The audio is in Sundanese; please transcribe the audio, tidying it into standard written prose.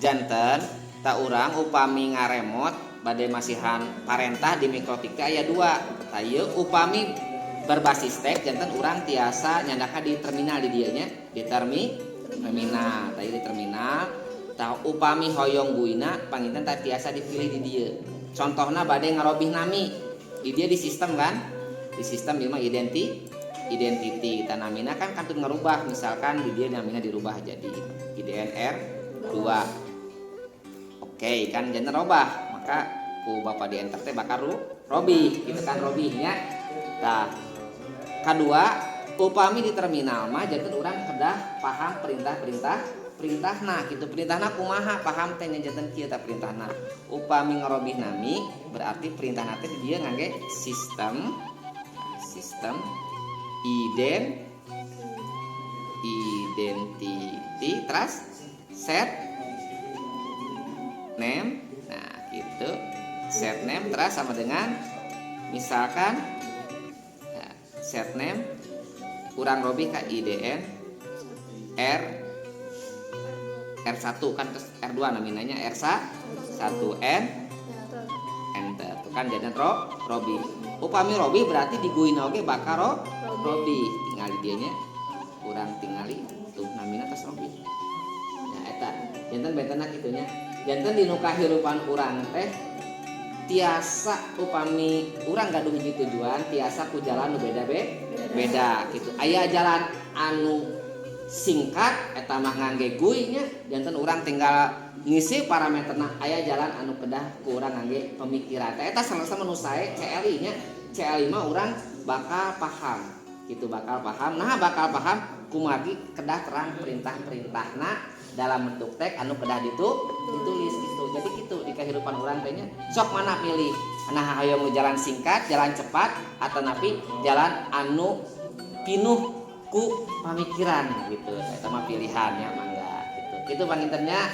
Janten tah urang upami ngaremot bade masihan parentah di Mikrotik teh aya dua. Tah, ieu upami berbasis teks, janten urang tiasa nyandakna di terminal di dieu nya, di terminal. Tah, ieu di terminal. Tah, upami hoyong GUI-na, panginten tah tiasa dipilih di dieu. Contohna bade ngarobih nami di dieu, di sistem kan, di sistem ieu mah identity. Tah, namina kan kantun ngerubah, misalkan di dieu namina dirubah jadi IDNR 2. Oke kan, janten robah, maka ku bapak di enter teh bakal robih gitu kan, robihnya. Tah, kedua, upami di terminal mah janten urang kedah paham perintah-perintah, perintahna gitu. Perintahna kumaha paham teh nya? Janten kieu tah perintahna. Upami ngerobih nami, berarti perintahna teh di dieu ngangge sistem sistem identity, terus set name. Nah, gitu, set name terus sama dengan misalkan, nah, set name kurang robih ke IDN R R1 kan, terus R2 namanya R1 N enter. Tuh kan, jadi robih. Upami robih berarti di GUI oge bakal robih. Tinggal di dianya kurang tingali tuh, namina tos robih. Nah, eta janten bentena kitu nya. Janten di nu kahirupan urang teh tiasa, upami urang gaduh hiji tujuan, tiasa ku jalan nu beda beda gitu. Aya jalan anu singkat, eta mah ngangge GUI nya, janten urang tinggal ngisi parameterna. Aya jalan anu kedah ku urang ngangge pemikiran. Tah, eta sama-sama nu sae CLI nya. CLI mah urang bakal paham gitu, bakal paham. Nah, bakal paham kumargi kedah terang perintah-perintahna dalam bentuk teks anu kedah ditulis gitu. Jadi gitu di kehidupan urang teh nya. Sok mana pilih? Nah, hoyong jalan singkat, jalan cepat, atau napi jalan anu pinuh ku pamikiran gitu. Eta mah pilihannya, mangga gitu. Itu panginten nya.